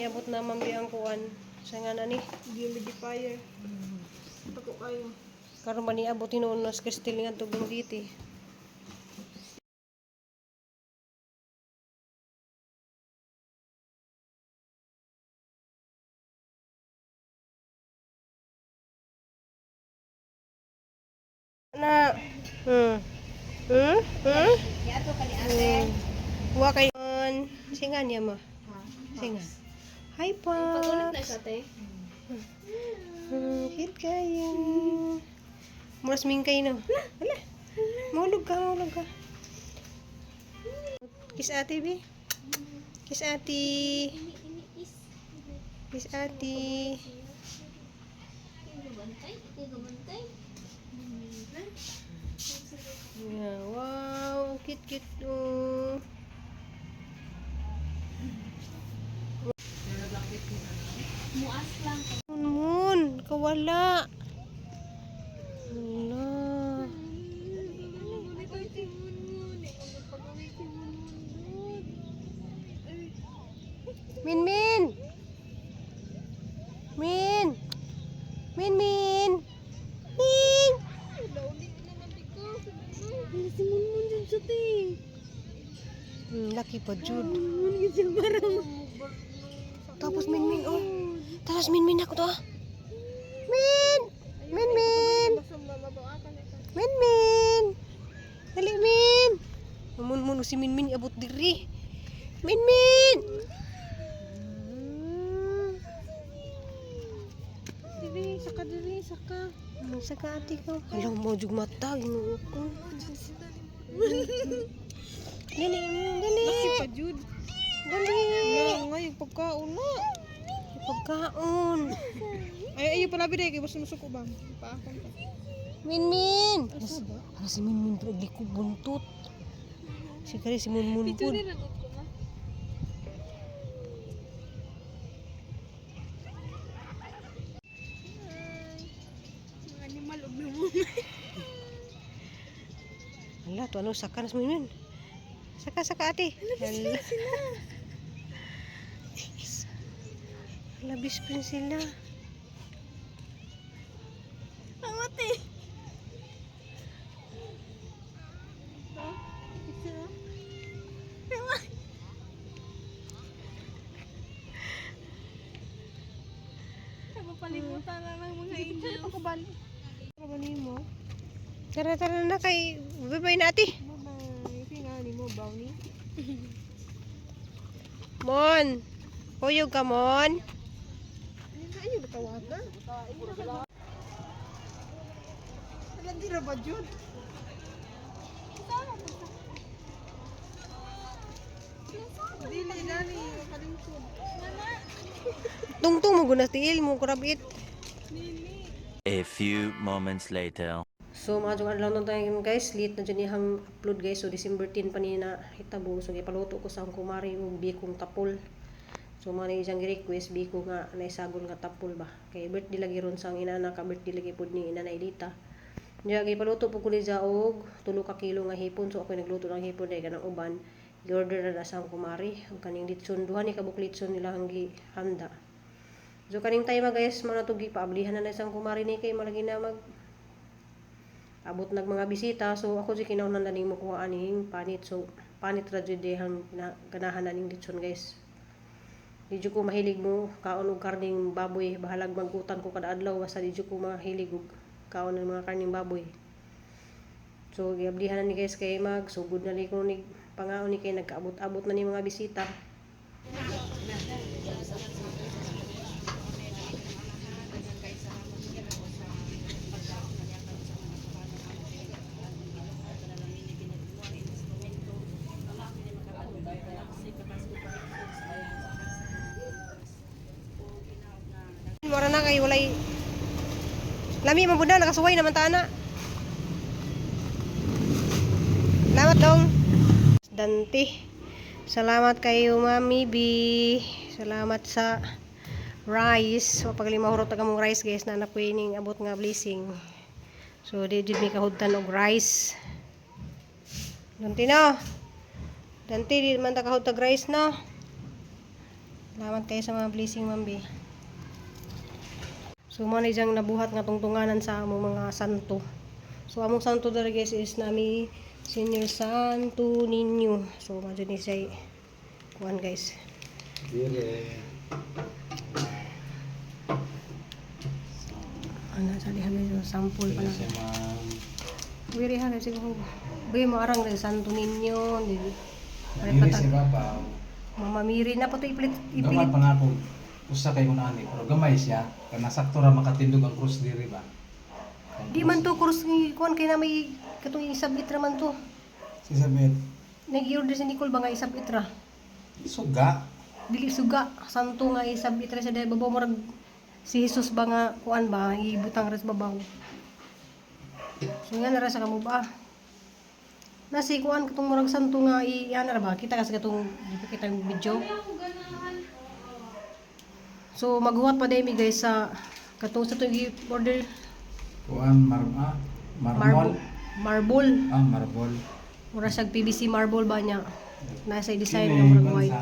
Niabot na man bi ang kuan. Sa nga na ni. Humidifier. Tako kayo. Karon ba niabot hinuon na si Cristel nga tubong diti. Na. Wa kay on. Singa niya ma. Singa. Hi pa. Pagulit na siya, te. Cute kayo. Muras mingkay no. Hala. Mahulog ka, mahulog ka. Kiss ate, bi. Kiss ate. Kiss ate. Yeah, wow, ang cute cute oh. Muas lang. Moon, Moon, kawala. Wala. Min Min. Min. Min Min. Min. Si Munmun dyan siya, te. Laki pa jud. Munmun yun siya parang. Tapos Min Min oh. Tapos Min Min ako to ah. Min. Min Min. Min Min. Dali Min. Mun Mun si Min Min abot diri. Min Min. Diri, saka diri, saka. Sa ka ate ko. Alam mo jug mata Ginoo ko. Dali, dali. Laki pa, Jude. Dali. Wala nga, yung pagkaon na. Pagkaon. Ay, ayaw pala biday, kay basta masuko ba? Paakon pa. Min Min. Asa ba? Ano si Min Min pero ko buntot. Si kare si Mun Mun pud. Na ko ma. Animal og namo. Hala, to ano saka na si Min Min. Saka saka ate. Hala. Hala, best friend sila. Ang ate. Palimutan na ng mga angel. Pagkabali mo. Tara tara na kay bye-bye na ate. Bye-bye. Singa ni mo, brownie. Mon. Kuyog ka Mon. Ano na tawagan? Alam di ra ba jud? Dili nani kalingkod. Tungtong mo gunas tiil mo kurabit. A few moments later. So mga jung adlaw na tayo guys, late na dyan ihang upload guys. So December 10 pa ni na hitabo. So gipaluto ko sa akong kumari og bikong tapol. So mga ni siyang request biko nga naisagon nga tapol ba. Kay birthday lagi ron sa ang inana ka birthday lagi pud ni inana Elita. Nya gipaluto po ko ni siya og 3 ka kilo nga hipon. So ako nagluto ng hipon dahil kanang uban. Gi-order na sa akong kumari ang kaning litson duha ni kabuk litson nila ang gihanda. So kaning time guys, mga tugi paablihan na na isang kumari ni kay malagi na mag abot nag mga bisita, so ako jud kinahanglan na ning mokuha aning panit, so panit ra jud dihang ganahan na ning litson guys. Di jud ko mahilig mo kaon og karning baboy, bahalag magutan ko kada adlaw basta di jud ko mahilig og kaon ng mga karning baboy. So giablihan na ni guys kay mag sugod na ni ko ni pangaon ni kay nagkaabot-abot na ni mga bisita. Mura na kay walay lami man pud na nakasuway naman ta na. Salamat dong. Dante. Salamat kayo Mami B. Salamat sa rice. So paglima hurot ta kamong rice guys na anak ko ining abot nga blessing. So di jud mi kahudtan og rice. Dante no. Dante di man ta kahudtag rice no. Salamat kayo sa mga blessing, Ma'am B. So mo na diyang nabuhat nga tungtunganan sa among mga santo. So among santo dara, guys, is nami Senior Santo Niño. So mo ni siya kuan, guys. Dire. Ano sa diha, guys, so, sample pa Dire lang. siya, ma'am. Wiri ha kasi ko. Buy mo arang rin Santo Niño. Di. Diri si Papa. Mama Miri na pa to ipilit Gamay ipilit. pa na ako. Usa kay kung ani pero gamay siya kana sakto ra makatindog ang krus diri ba. Ang Di man to krus ni kuan kay na may katong isabit ra man to. Si Sabit. Nag-order si Nicole ba nga isabit ra? Suga. Dili suga, santo nga isabit ra siya dahil babaw, murag si Jesus ba nga kuan ba ibutang ra sa babaw. So nga na ra sa kamo ba? Nasi kuan katong murag santo nga i ana ra ba? Kita kasi katong di pa kita yung video. So maghuwat pa daymi, guys, sa katong sa itong order. Kuan marma marmol. Marble. Marble. Ah, marble. Mura siyang PVC marble ba niya. Nasa design Kini, nga murag kuan white.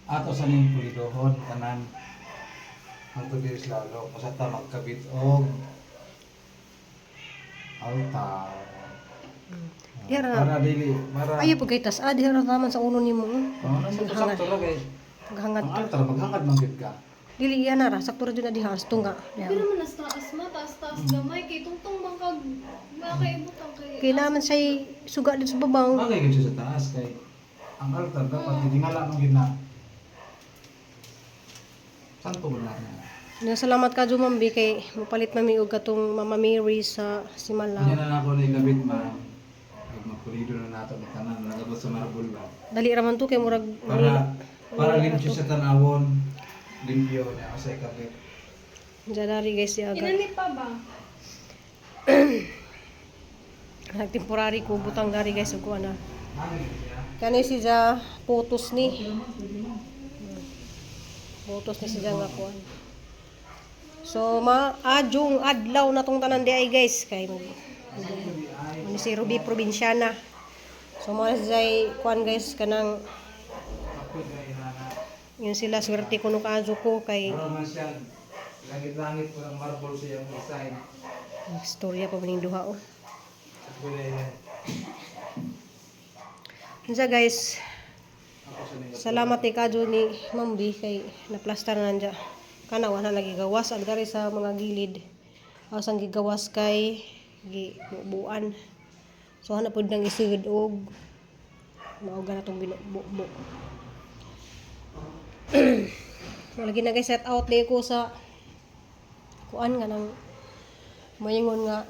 Ato sa ning pulidohon tanan. Ang diri sa lalo kung sa ta magkabit og altar. Diha ra. Para dili, para Ayaw pag kay tas ah, diha ra naman sa uno nimo. Oh, nasa to sakto ra kay. Maghangad Ang to. altar maghangad man gyud ka. Dili iya na ra, sakto ra jud na diha asto nga. Diha. Pero man nas taas ma, taas-taas gamay kay tungtong man kag makaibutang kay. Kay naman siya suga dito sa babaw. Bagay gyud siya sa taas kay ang altar dapat gitingala man gyud na. Santo man na. Na salamat ka Jumambi kay mapalit mami og katong Mama Mary sa Kanya Simala. na na ako ni kabit, ma'am. Pag magpulido na nato ni tanan nagabot sa marble ba. Dali ra man to kay murag Para limpyo sa tanawon. Limpyo na ako sa ikabit. Diyan guys siya aga. Inani pa ba? Nagtemporary ko butang dari, guys, ug kuan na. Bagay siya. Kani si ja photos ni. Photos ni si ja nga kuan. So maadjong adlaw na tong tanan di ay, guys, kay mag ni si Ruby Provinciana. So mo na si Jai kuan, guys, kanang Ako na inana. yun sila swerte kuno kaadyo ko kay Para man siya langit-langit po ng marble sa iyang design. istorya pa maning duha oh. Ako na yan. Unsa, guys, Ako sa ning salamat kay kadyo ni Ma'am B kay naplastar na nandya. Kana wala nagigawas ang dari sa mga gilid. Awas ang gigawas kay gibubuan. So hanap pud nang isigod og mauga na tong binububo. So, lagi na guys, set out day ko sa kuan nga nang mayingon nga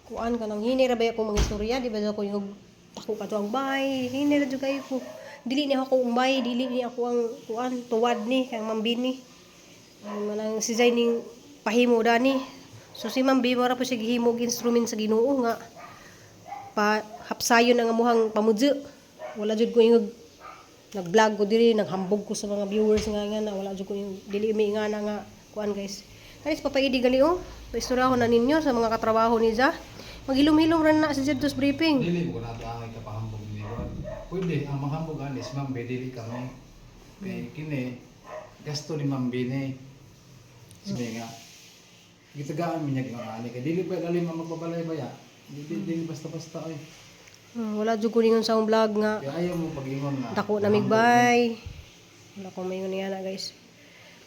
kuan ka nang hini ra ba ako mga istorya, di ba ko yung tako ka to ang bay hini ra jud kayo ko, dili ni ako ang bay, dili ni ako ang kuan tuwad ni kang mambini ang manang si Zay ning pahimo dani. So si Ma'am B mara po siya gihimo og instrument sa Ginoo nga pa hapsayon ang amuhang pamudyo. Wala jud ko ingog nag-vlog ko diri, naghambog ko sa mga viewers nga nga na wala jud ko yung dili mi nga na nga kuan, guys. Guys, papaidi gali oh. Paistorya ko na ninyo sa mga katrabaho ni Ja. Maghilom-hilom ra na sa Jeddos briefing. Dili mo na ito ang ikapahambog ni Ron. Pwede, ang maghambog anis, Ma'am B, dili kami. Kay kini, gasto ni Ma'am B ni. Sige nga. Gitagaan mi niya nga ani. Kay dili pa lalim ang magbabalay ba ya? Dili, dili basta-basta ay. Wala jud ko ningon sa akong vlog nga Kaya ayaw mo pag-ingon na. dako na migbay. Wala ko mayon niya na, guys.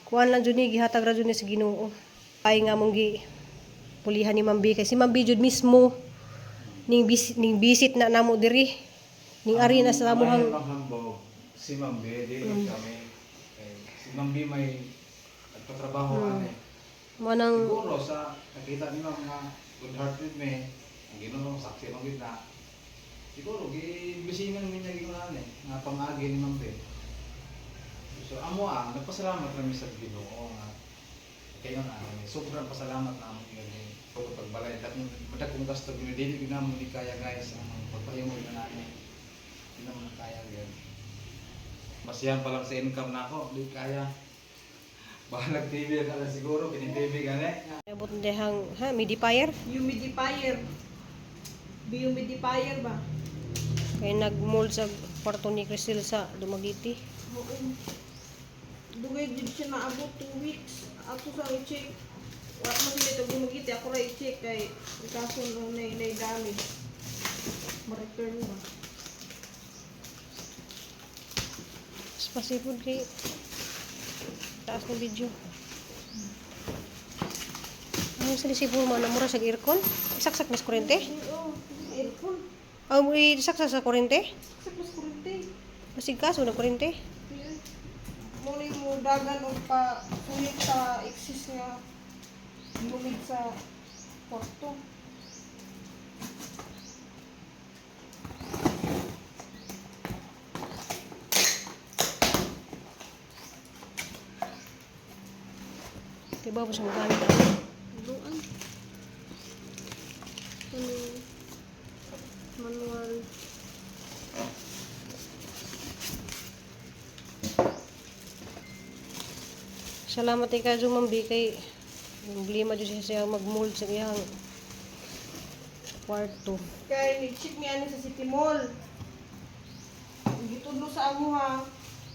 Kuan lang jud ni gihatag ra jud ni sa Ginoo. Ay nga mong gi pulihan ni Ma'am B kay si Ma'am B jud mismo ning visit na namo diri. Ning ari na sa Ang amuhang ayaw maghambog, si Ma'am B, dili kami. Kay si Ma'am B may nagpatrabaho ani. Manang Siguro sa nakita ni Ma'am nga good hearted me, ang Ginoo saksi man gid na. Siguro gibisingan mi niya ginoo eh, nga pang-agi ni Ma'am B. So amo ang nagpasalamat rami sa Ginoo nga kayo na kami. Sobrang pasalamat na amo yun eh. Pag pagbalay, dagkong gasto gyud dili gyud namo ni kaya, guys, ang pagpahimo na nami. Di namo na kaya gyud. Basihan pa lang sa income na ako, di kaya. Bahalag TV ka na siguro, kini TV gani. Abot na dihang ha humidifier. Humidifier. Humidifier ba? Kay nag-mold sa kwarto ni Crisel sa Dumaguete. Oo. Dugay jud siya naabot 2 weeks. Ato sa i-check. Wa man sila ito gumagiti. Ako ra i-check kay kaso no na na damage. Ma-return ba? Mas pasipod kay taas ng video. Ano sa lisipon mo na mura sa aircon? Isaksak mas kuryente? Oo, aircon. Ah, isaksak sa kuryente? Sa plus kurente. Basig kaso na kuryente. Muna yung mo dagan o pa suyok sa exis nga lumig sa kwarto. Diba ba siya magamit? Luan. Ano? Manual. Salamat kay Kajo Mambi kay problema dyan siya siya mag-mold sa iyang kwarto. Kay ni-check niya ani sa City Mall. Gitudlo sa amo ha.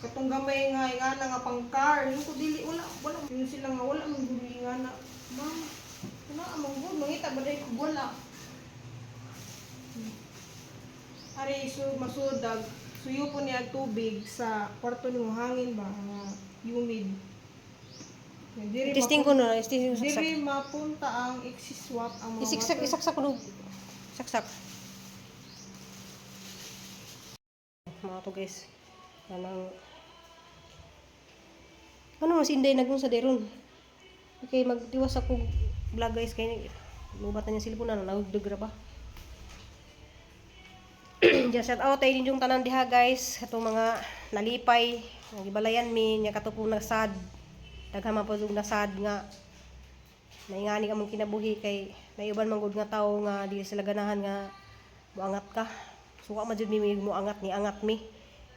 Katong gamay nga ingana nga pang car. Yung ko dili wala wala yung sila nga wala man gud ingana. Ma'am, wala among gud mangita ba dai ko wala. Ari so masudag suyo po niya ang tubig sa kwarto nimo hangin ba nga humid. Nga Diri Testing ko na, testing ko saksak. Diri mapunta ang exiswap ang mga Isiksak, water. isaksak ko no. Saksak. Mga to guys. Anang ano mas inday nagun sa deron. Okay, magdiwas ako vlog guys kay lubat na niya cellphone na nagdug ra ba. Just shout out tayo ninyong tanan diha guys atong mga nalipay nga gibalayan mi nya kato po nasad daghan man po og nasad nga naingani among kinabuhi kay naiuban man gud nga tawo nga dili sila ganahan nga moangat ka. Suka man jud mi moangat ni angat mi.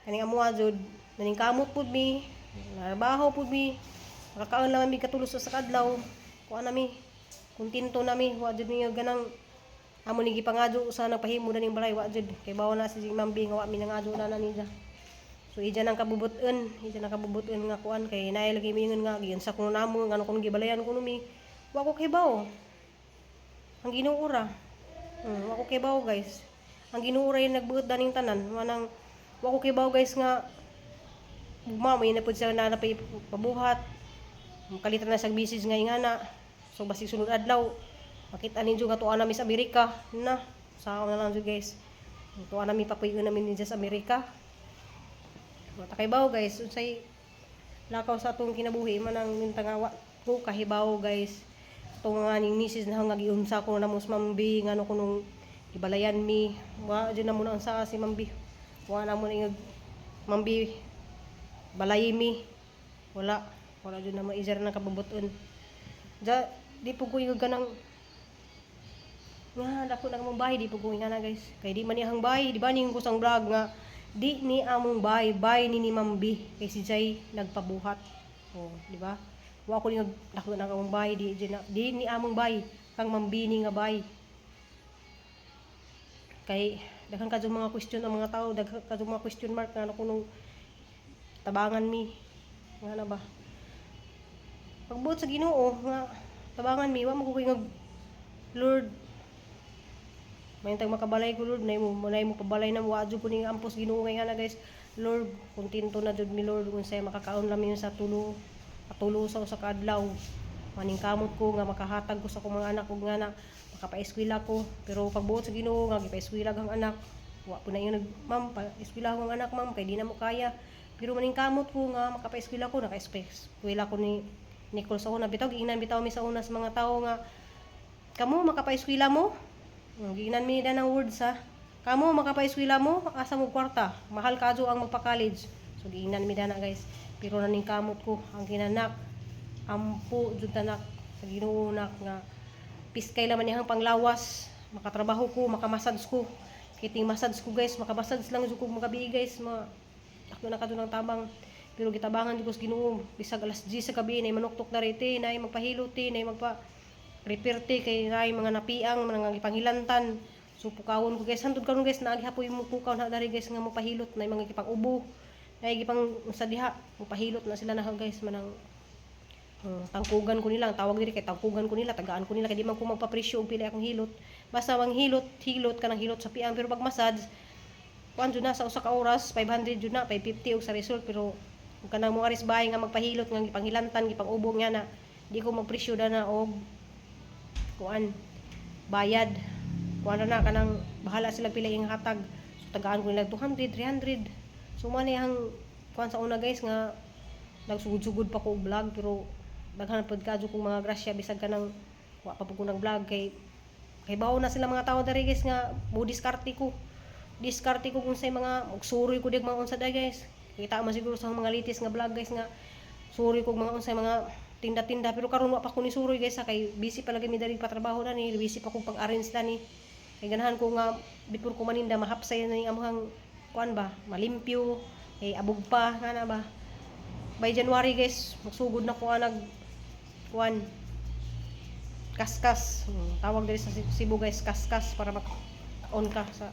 Kaning amoa jud naningkamot pud mi, narabaho pud mi. Makakaon lang mi katulos sa kadlaw. Kuan na mi. Kontento na mi, wa jud mi nga ganang amo ni gipangadyo sa nagpahimo na ning balay wa jud kay bawa na si Ma'am B nga wa mi nangadyo na na niya. So ija nang kabubuton, ija nang kabubuton nga kuan kay naay lagi miingon nga giunsa ko namo ngano kon gibalayan ko mi. Wa ko kibaw. Ang Ginoo ra. Wa ko kibaw guys. Ang Ginoo ra yung nagbuot daning tanan. Manang wa ko kibaw guys nga ugma may na pud siya na napay pabuhat. Kalitan na sa bisis nga ingana. So basig sunod adlaw makita ninyo nga tuwa nami sa Amerika na sa na lang jud guys. Tuwa nami papuyo namin ninyo sa Amerika. Mata kay bawo guys, unsay lakaw sa atong kinabuhi man ang mintangawa ko kahibaw guys. Atong nga ning misis na nga giunsa ko na mo sa Ma'am B ngano ko nung ibalayan mi. Wa jud na mo na unsa si Ma'am B. Wa na mo na ingag Ma'am B balay mi. Wala, wala jud na maijar na kabubuton. Ja, di po ko ingag ganang nga dako na among bahay di po ko ingana guys. Kay di man ni ang bahay, di ba ning kusang vlog nga di ni among bahay, bahay ni ni Ma'am B kay si Jay nagpabuhat. Oh, di ba? Wa ko ni dako na among bahay di di, di ni among bahay kang Ma'am B ni nga bahay. Kay daghan kadto mga question ang mga tao, daghan kadto mga question mark nga ano kunong tabangan mi. Nga na ba? Pagbuot sa Ginoo nga tabangan mi wa mo ko kay Lord may tag makabalay ko Lord, nay mo pabalay na wa jud ko ning ampos Ginoo ngay nga na guys. Lord, kontento na jud mi Lord kung say makakaon lang mi sa tulo katulo sa usa ka adlaw. Maningkamot ko nga makahatag ko sa akong mga anak ug nga na makapaeskwela ko. Pero pagbuot sa Ginoo nga gipaeskwela ang anak, wa po na yun nag ma'am pa-eskwela ang anak ma'am kay di na mo kaya. Pero maningkamot ko nga makapaeskwela ko, nakaeskwela ko ni Nicole sa una bitaw giingnan bitaw mi sa una sa mga tawo nga kamo makapaeskwela mo. Giingnan mi na ng words ha. Kamo makapaeskwela mo, asa mo kwarta. Mahal kadyo ang magpa-college. So giingnan mi dana guys. Pero naningkamot ko ang ginanak ampo jud tanak sa Ginoo nak nga piskay laman niyang panglawas. Makatrabaho ko, makamassage ko. Kiting massage ko guys, makamassage lang jud ko magabi guys, ma ako na kadto ng tabang. Pero gitabangan jud ko sa Ginoo bisag alas 10 sa gabi nay manuktok na rete, nay magpahilot te, nay magpa repair te kay nay mga napiang mga gipanghilantan. So pukawon ko guys, hantod karon guys naagi hapoy mo pukaw na dari guys nga mopahilot nay mga gipang-ubo. Naigi pang sa diha, mupahilot na sila na, guys, manang tangkugan ko nila, ang tawag diri kay tangkugan ko nila, tagaan ko nila kay di man ko magpapresyo og pila akong hilot. Basta ang hilot, hilot kanang hilot sa piang, pero pag massage, kuan jud na sa usa ka oras, 500 jud na, 550 og sa result. Pero ug kanang mo aris bahay nga magpahilot nga gipanghilantan, gipang-ubog nga na, di ko magpresyo na og kuan bayad. Kuan na na kanang bahala sila pila ing hatag. So tagaan ko nila 200, 300. So man ang kuan sa una, guys, nga nagsugod-sugod pa ko og vlog, pero daghan pod kadyo kong mga grasya bisag kanang wa pa pud ko nag-vlog kay bawo na sila mga tao diri, guys, nga mo diskarte ko kung sa mga magsuroy ko dig mga unsa da, guys. Kita man siguro sa mga latest nga vlog, guys, nga suroy ko mga unsay mga tinda-tinda, pero karon wa pa ko ni suroy, guys, ha, kay busy pa lagi mi diri patrabaho na ni, busy pa kong pag-arrange na ni, kay ganahan ko nga before ko maninda mahapsay na ning amuhang kuan ba, malimpyo, kay abog pa nga na ba. By January, guys, magsugod na ko nag kuan, kaskas. Tawag diri sa Cebu, guys, kaskas, para mak on ka sa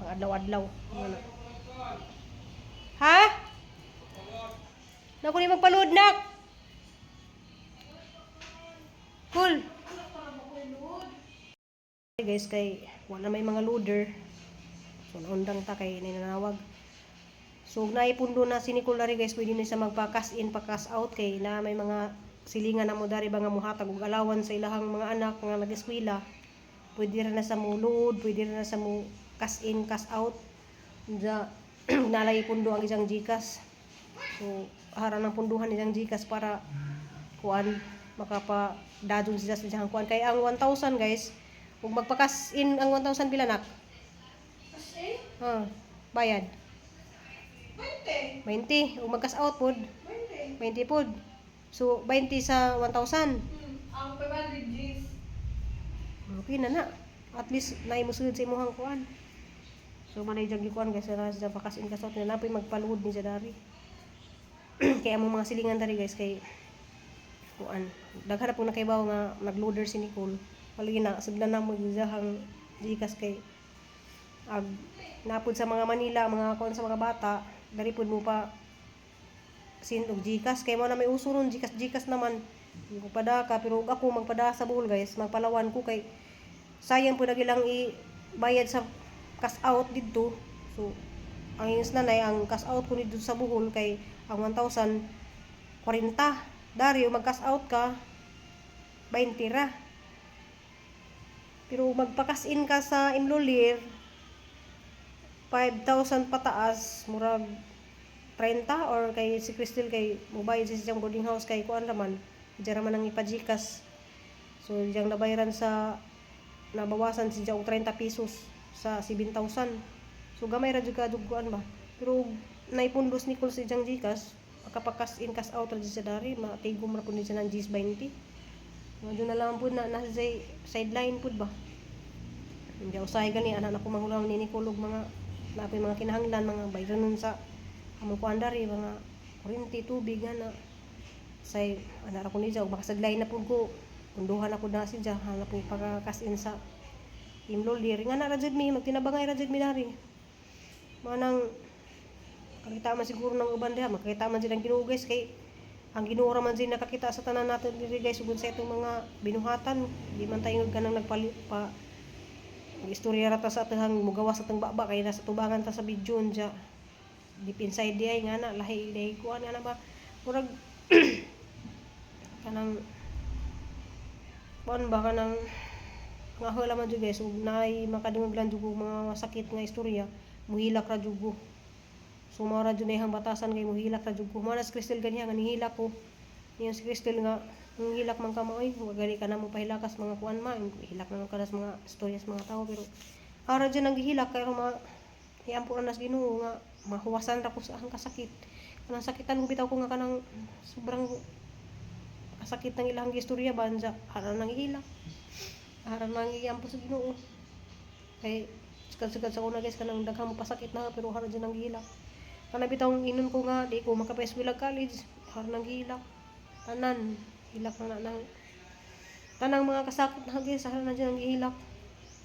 mga adlaw-adlaw. Ano ha? Naku ni magpaload, nak. Cool. Guys, kay wala may mga loader. So naundang ta kay nanawag. So naipundo na si Nicole dari, guys, pwede na siya magpa-cash in, pa-cash out kay na may mga silingan na mo dari ba nga muhatag og allowance sa ilahang mga anak nga nag-eskwela. Pwede ra na sa mo load, pwede ra na sa mo cash in, cash out. Unsa nalay pundo ang isang GCash. So hara ng punduhan isang GCash para kuan makapa dadon sila sa iyang kuan, kay ang 1,000, guys, ug magpa-cash in ang 1,000, pila, nak? Kasi, Ah, bayad. 20. 20 ug mag-cash out pod 20. 20 pod. So 20 sa 1,000. Ang 500 Gs. Okay na na. At least naay mosulod sa imong kuan. So manay jang gikuan, guys, na sa pa-cash in, cash out na napoy magpaluod ni dari. Kaya among mga silingan dari, guys, kay kuan. Daghan na pong nakaibaw nga nagloader si Nicole. Palagi na sudlan na mo yung GCash kay ag napod sa mga Manila, mga kuan sa mga bata, dari pud mo pa send og GCash kay mo na may uso ron GCash, GCash naman. Hindi ko padaka, pero ug ako magpada sa Bohol, guys, magpalawan ko kay sayang po ilang i bayad sa cash out didto. So ang yung nanay, ang cash out ko dito sa Bohol kay ang 1,000 40. Dari mag cash out ka 20 ra. Pero magpa-cash in ka sa M Lhuillier, 5,000 pataas, murag 30 or kay si Crystal kay mubayad sa siyang boarding house kay kuan raman, diyan raman ang ipa-GCash. So diyang nabayaran sa nabawasan siya og 30 pesos sa 7,000. So gamay ra jud ka kuan ba, pero naipundos ni Nicole sa iyang GCash, makapa-cash in, cash out ra jud siya dari, matigom ra pud ni siya ng Gs 20. Medyo na lang pud na nasa sideline pud ba. Hindi usahay gani anak na ko mangulam ni Nicole og mga napoy mga kinahanglan, mga bayranon sa among kuan dari, mga kuryente, tubig ana. Say ana ra ko ni og makasadlay na pud ko, punduhan ako na siya hanap po pagka cash in sa M Lhuillier nga na ra jud mi magtinabangay ra jud mi dari. Manang kakita man siguro ng uban diha, makakita man silang Ginoo, guys, kay ang Ginoo ra man din nakakita sa tanan natin diri, guys, ug sa itong mga binuhatan. Di man tayo kanang nagpali pa istorya ra ta sa atong mugawas sa atong baba kay nasa tubangan ta sa video unja deep inside di ay nga na lahi lahi kuan nga na ba, murag kanang kuan ba, kanang nga hula man jud, guys, ug naay makadungog lang jud og mga sakit nga istorya, muhilak ra jud ko. So mao ra jud na iyang batasan kay muhilak ra jud ko. Mao na si Crystal ganiha nga nihilak ko niya si Crystal nga hilak man ka mo oy, wa gali ka na mo pahilakas mga kuan ma, hilak naman ka na sa mga istorya sa mga tao, pero ara jud ang gihilak kay ma iampo na nas Ginoo nga mahuwasan ra ko sa ang kasakit, kanang sakitan ko bitaw ko nga kanang sobrang kasakit ng ilang istorya ba anja ara nang gihilak, ara nang iampo sa Ginoo kay sugad-sugad sa una, guys, kanang daghang mo pasakit na, pero ara jud ang gihilak. Kana bitawng inon ko nga di ko makapaeskwela college, ara nang gihilak, tanan hilak na na nang tanang mga kasakit na, guys, ara na jud ang gihilak.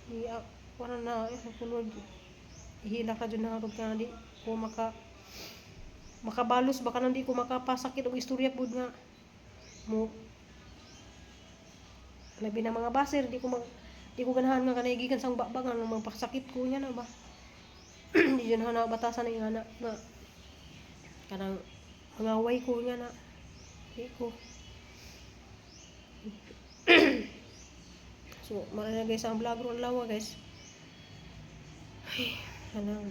Di wala na eh, Lord, ihilak ra jud na ka di ko maka Makabalos baka nang di ko makapasakit og istorya pud nga mo labi na mga baser di ko mag di ko ganahan nga kanay gikan sang baba nga nang magpasakit ko niya na ba. Di jud na batasan na ingana nga kanang mangaway ko niya na di ko. So mara na guys ang vlog ron lawa guys. Ay, kanang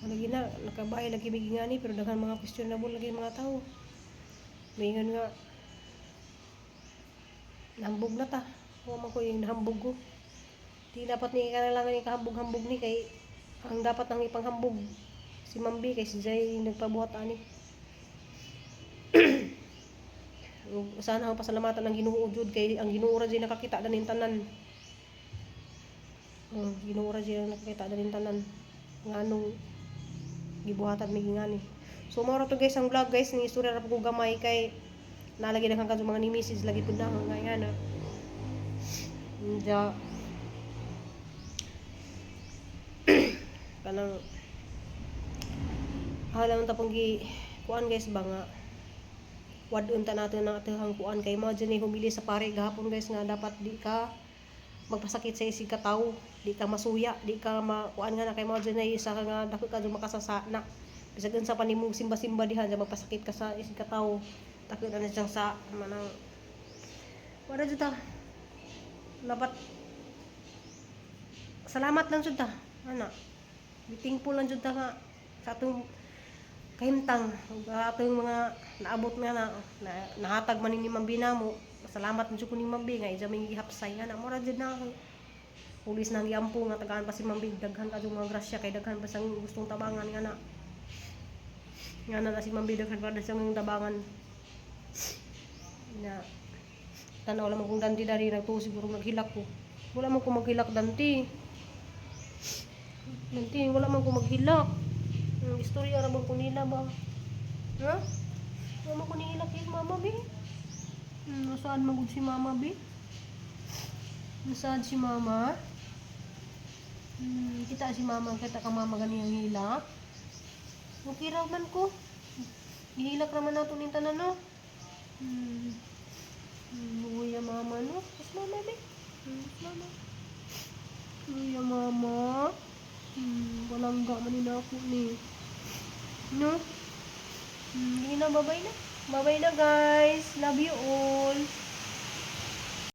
ano gina nakabahay lagi may gingani pero daghan mga questionable lagi mga tao. Maingon nga nahambog na ta. Wa man ko yung nahambog ko. Di dapat ni kailangan ni kahambog-hambog ni kay ang dapat nang ipanghambog si Mambi kay si Jay yung nagpabuhat ani. Ug sana ang pasalamatan ng Ginoo jud kay ang Ginoo ra jud nakakita daning tanan. Oh, Ginoo ra jud ang nakakita daning tanan. Nganong gibuhatan mi gingani. So mao ra to guys ang vlog guys, ni istorya ra po ko gamay kay nalagi na kang kadto mga ni message lagi pud na nga nga na. Nja kanang alam ta pong gi kuan guys ba nga wadon ta natin ang atehang kuan kay mao dyan ni humili sa pare gahapon guys nga dapat di ka magpasakit sa isig ka tawo, di ka masuya, di ka makuan nga na kay mao dyan ay isa ka nga dako ka dyan makasasa na bisag unsa pa nimong simba-simba diha dyan magpasakit ka sa isig ka tawo, dako na siyang sa manang wala jud ta dapat salamat lang jud ta ana, thankful lang jud ta nga sa atong kahimtang ug atong mga naabot nga na, na nahatag man ni Ma'am Bina mo. Salamat jud ko ni Ma'am Bi nga ija may gihapsay nga na mura jud na ako. Pulis nang giampo nga tagaan pa si Ma'am Bi, daghan ka mga grasya kay daghan pa siyang gustong tabangan nga na na si Ma'am Bi, daghan pa na siyang tabangan na tanaw lamang kung danti dari nagtuo siguro maghilak ko. Wala man ko maghilak danti. Danti wala man ko maghilak. Ang istorya ra bang ko nila ba? Ha? Wala man ko nihilak kay Mama bi. Nasaan man gud si Mama bi? Nasaan si Mama? Kita si Mama, kita ka Mama gani ang hilak. Okay ra man ko. Gihilak ra man nato ning tanan no. Uya Mama no. Mas Mama bi. Mas Mama. Uya Mama. Walang ga man ni ako ni. No? Hindi na, babay na. Babay na guys. Love you all.